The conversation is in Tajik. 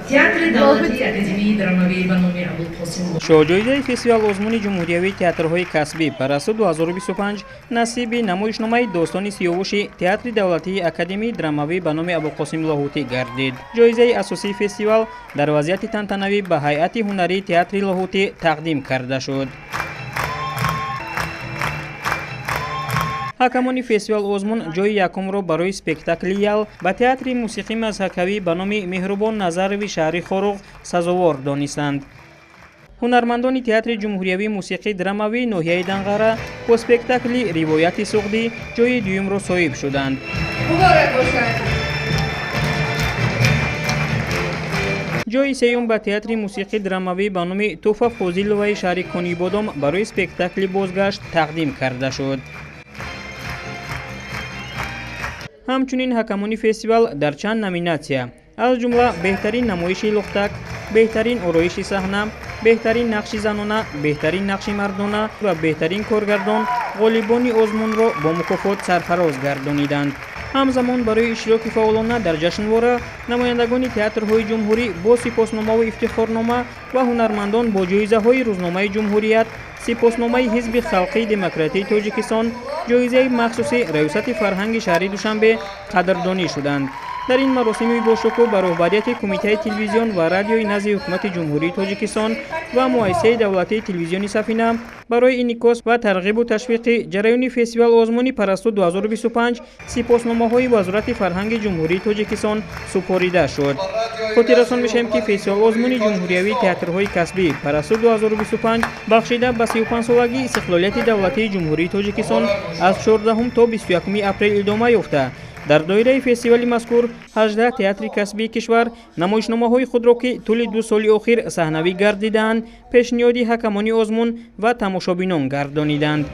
Театри давлатии Академияи драмавии ба номи Абулқосим. Шоҳҷоизаи фестивал озмуни ҷумҳуриявии театрҳои касбӣ «Парасту 2025» насиби намоишномаи «Достони Сиёвуши» Театри давлатии Академияи драмавӣ ба номи Абулқосим Лоҳутӣ гардид. Ҷоизаи асосии фестивал дар вазъияти тантанавӣ ба ҳайати ҳунарии Театри Лоҳутӣ тақдим карда шуд. Ҳакамони фестивал озмун ҷои якумро барои спектакли «Ял» ба Театри мусиқии мазҳакавӣ ба номи Меҳрубон Назарови шаҳри Хоруғ сазовор донистанд. Ҳунармандони Театри ҷумҳуриявии мусиқии драмавии ноҳияи Данғара бо спектакли «Ривояти суғдӣ» ҷои дуюмро соҳиб шуданд. Муборак бошад! Ҷои сеюм ба Театри мусиқии драмавӣ ба номи Туфа Фозиловаи шаҳри Конибодом барои спектакли «Бозгашт» тақдим карда шуд. Ҳамчунин ҳакамони фестивал дар чанд номинатсия, аз ҷумла беҳтарин намоиши лухтак, беҳтарин ороиши саҳна, беҳтарин нақши занона, беҳтарин нақши мардона ва беҳтарин коргардон ғолибони озмунро бо мукофот сарфароз гардониданд. Ҳамзамон барои иштироки фаъолона дар ҷашнвора намояндагони театрҳои ҷумҳурӣ бо сипосномаву ифтихорнома ва ҳунармандон бо ҷоизаҳои рӯзномаи «Ҷумҳурият», сипосномаи Ҳизби халқии демократии Тоҷикистон, ҷоизаи махсуси Раёсати фарҳанги шаҳри Душанбе қадрдонӣ шуданд. Дар ин маросими бошукӯҳ ба роҳбарияти Кумитаи телевизион ва радиои назди Ҳукумати Ҷумҳурии Тоҷикистон ва Муассисаи давлатии телевизиони «Сафина» барои инъикос ва тарғибу ташвиқи ҷараёни фестивал озмуни «Парасту 2025» сипосномаҳои Вазорати фарҳанги Ҷумҳурии Тоҷикистон супорида шуд. Хотиррасон мешавем, ки фестивал озмуни ҷумҳуриявии театрҳои касбӣ «Парасту 2025» бахшида ба 35-солагии истиқлолияти давлатии Ҷумҳурии Тоҷикистон аз 14 то 21 апрел идома ёфта, дар доираи фестивали мазкур 18 театри касбии кишвар намоишномаҳои худро, ки тӯли 2 соли охир саҳнавӣ гардидаанд, пешниҳоди ҳакамони озмун ва тамошобинон гардониданд.